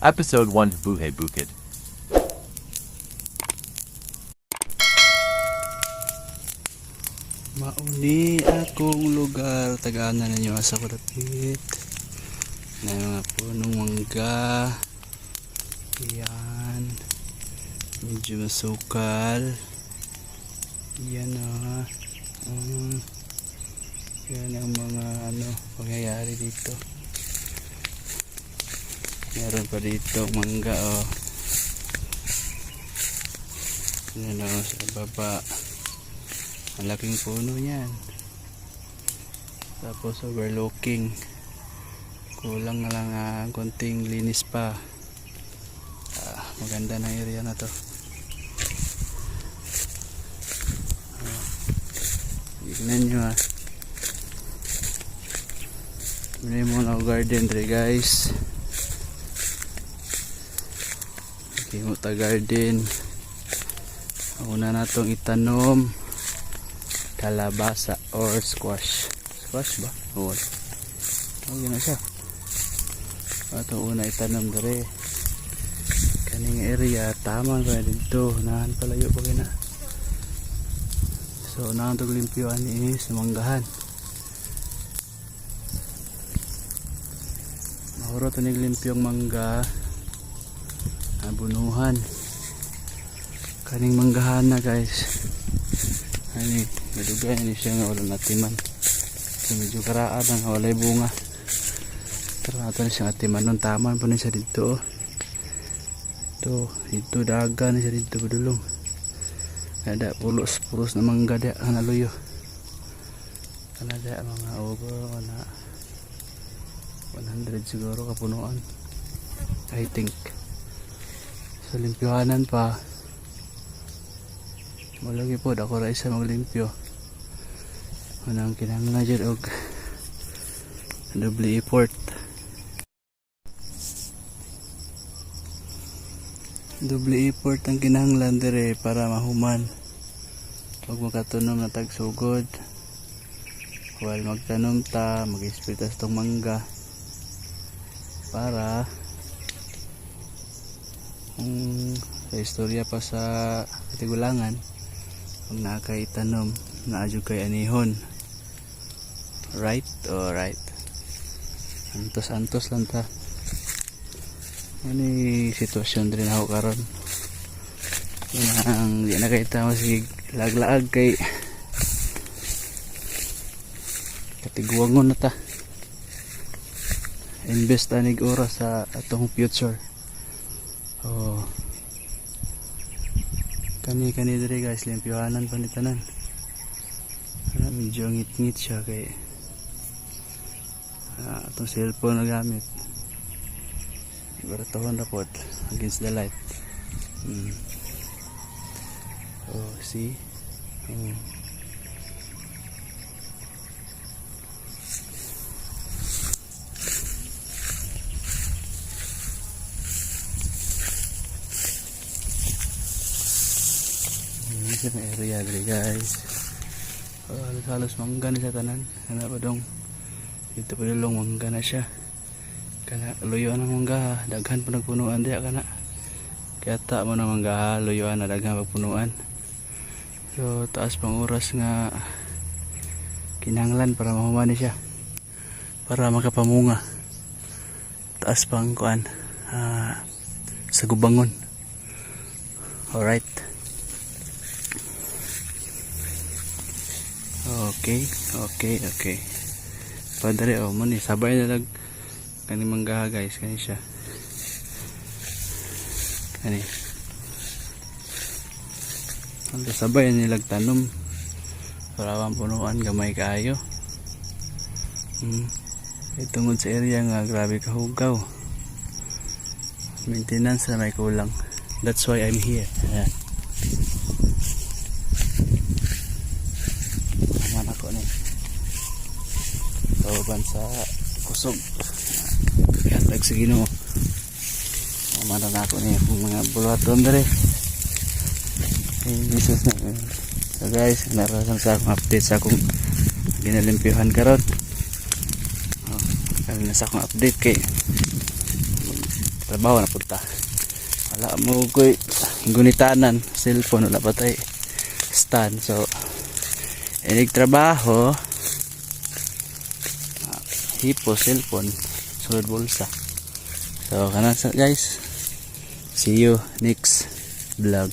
Episode 1, Buhay Bukid. Mauni akong lugar, tagaan na ninyo asa ko dapit. Na mga punong mangga. Yan. Medyo masukal. Yan ah. Yan ang mga ano pangyayari dito. Meron pa dito mangga, oh. Yan oh, sa baba. Malaking puno niyan. Tapos overlooking. Kulang na lang ang konting linis pa. Ah, maganda na area na to. Ah, tignan nyo ah. Muna mo na garden dre, guys. Himo ta garden. Una na tong itanom, kalabasa or squash. Squash ba? Oo. Oh, yun na siya. Ato una itanom dere. Kaning area tama pa dito. Nahan palayo pa kina. So unahan tong limpyoan is manggahan. Mahuro to ning limpyong mangga. Abunuhan. Kaning manggahan na, guys. Ani, madugay ni siya nga wala natiman. So medyo karaan ang walay bunga. Pero ato ni siya atiman nun, taman pa ni siya dito. Oh. Ito, dito daga ni siya dito padulong. Ada pulos pulos na mangga da ang naluyo. Kana da mga over na 100 siguro kapunuan. I think. Sa limpyohanan pa. Malagi po, ako ra isa maglimpyo. Unang kinahanglan jud og doble effort. Doble effort ang kinahanglan dire para mahuman. Pag makatunom na tagsugod, while magtanom ta, mag-spray ta sa tong mangga para kung sa istorya pa sa katigulangan, pag naa kay tanom, naa jud kay anihon. Right? Alright. Antos antos lang ta. Ano yung sitwasyon din ako karon? Yun ang di na kay ta sige laglaag kay katiguangon na ta. Invest anig oras sa atong future. Oh. Kani kani diri, guys, limpyohanan pa ni tanan. Ano, medyo ngit-ngit siya kay atong cellphone na gamit. Baratohon na pod against the light. Oh, see? Oh. Siya may area diri, guys. Oh, halos halos mangga na siya tanan. Kana pa dong. Dito pa dulong mangga na siya. Kana luyuan ang mangga ha. Daghan pa nagpunuan diya kana. Kaya ta mo na mangga ha, luyuan na daghan pagpunuan. So taas pang oras nga kinahanglan para mahuman ni siya. Para makapamunga. Taas pang kuan sa gubangon. Alright. Okay. Padre, oh, mo ni sabay na lag kani mangga, guys, kani siya. Kani. Ang sabay nilag tanom. Para ang punuan gamay kaayo. Kay tungod sa area nga grabe ka hugaw. Maintenance na may kulang. That's why I'm here. Ayan. Aman ako ni. Kauban sa kusog. Yatag sa Ginoo. Aman na ako ni akong mga buluhaton dere. In Jesus' name. So guys, narasan sa akong update sa akong ginalimpyuhan karon. Oh, kami na sa akong update kay Trabaho na punta. Wala mo ko'y gunitanan, cellphone, wala pa tay stand. So, inig trabaho, hipo, cellphone, sulod bulsa. So, kana sa guys. See you next vlog.